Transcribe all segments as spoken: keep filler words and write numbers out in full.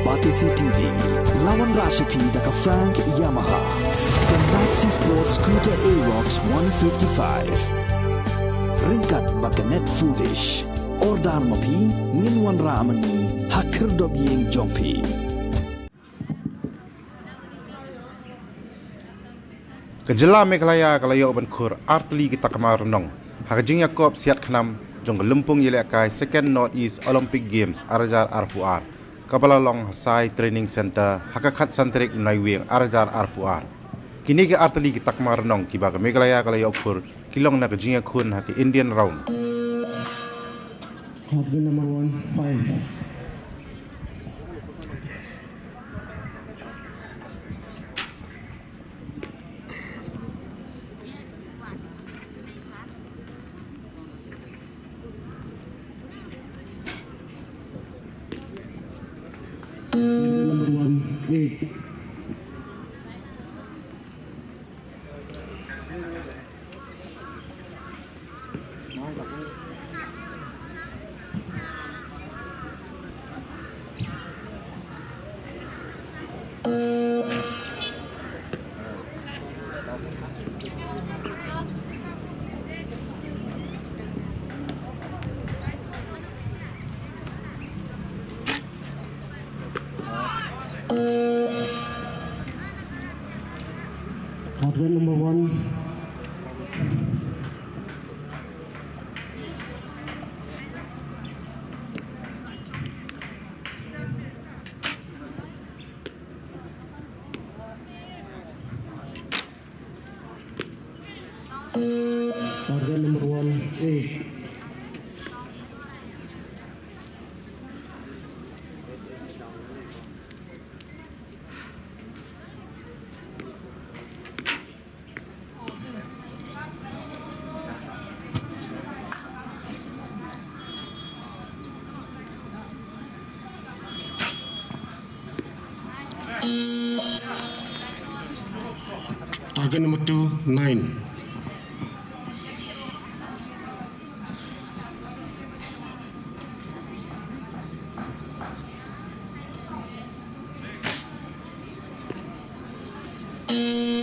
Batesi T V, la wanrah sha phi da ka Frank Yamaha. Ka Maxi Sport Scooter Aerox one fifty-five. Ryngkat bad ka Net Foodish. Order ma phi, ngin wanrah ma ngi ha khyrdop ïing jong phi. Ka jylla Meghalaya ka la ïoh ban khur artylli ki takma rnong ha ka jingïakop siat khnam jong ka lympung ïalehkai Second North East Olympic Games ar hajar arphew ar, kaba la long ha Sai Training Centre ha ka khatsan tarik u Naiwieng ar hajar arphew ar. Kine ki artylli ki takma rnong kiba ka Meghalaya ka la ïoh khur ki long na ka jingïakhun ha ka Indian Round. Category number one, five. Number one, eight. Target number one. Target number one, eight. Target number two, nine.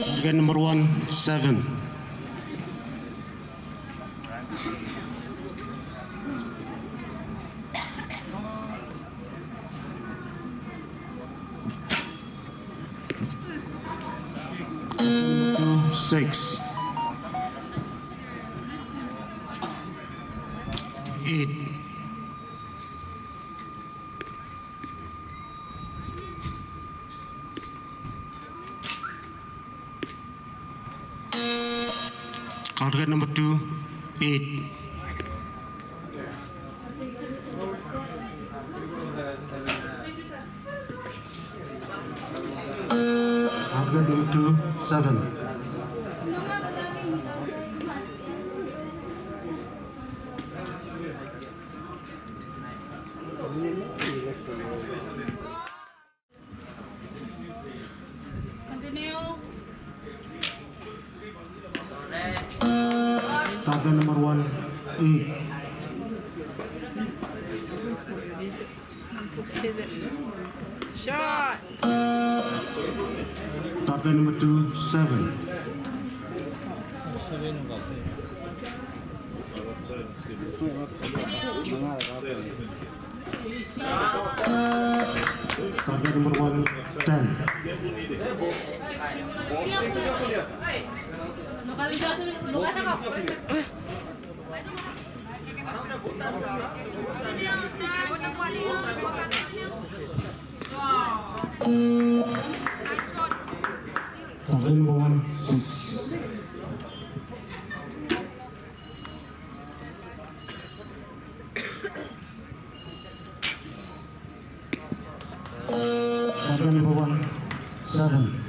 Target number one, seven. Six. Eight. Target number two, eight. Target number two, seven. Continue. Target number one, eight. Shot. Target number two, seven. Target number one, ten. Target number one, six. Target number one, seven.